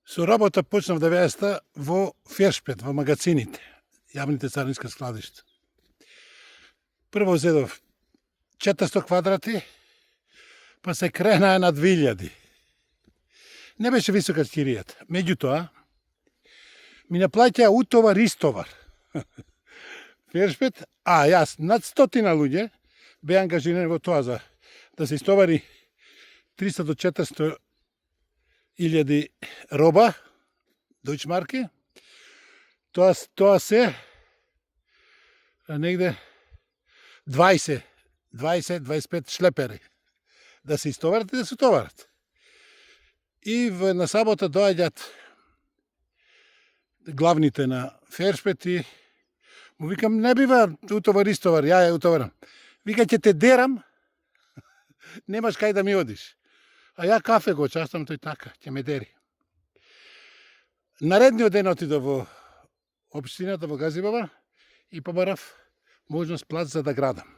Со работа почнав 90-та во Фершпет, во магацините, јавните царинска складишта. Прво зедов 400 квадрати, па се кренаа на 2000. Не беше висока киријата. Меѓутоа, ми наплаќаа утовар истовар. Фершпет, а јас над 100 луѓе беа ангажирани во тоа за да се истовари 300 до 400 илјади роба, дојчмарки. Тоа се негде 20-25 шлепери да се истоварат и да се товарат. И на сабота доаѓаат главните на Фершпет и му викам, не бива утовар-истовар, ја ја утоварам. Вика, ќе те дерам, немаш кај да ми одиш. А ја кафе го частам, тој така, ќе ме дери. Наредниот ден отидов во општината во Газибаба и побарав можност плац за да градам.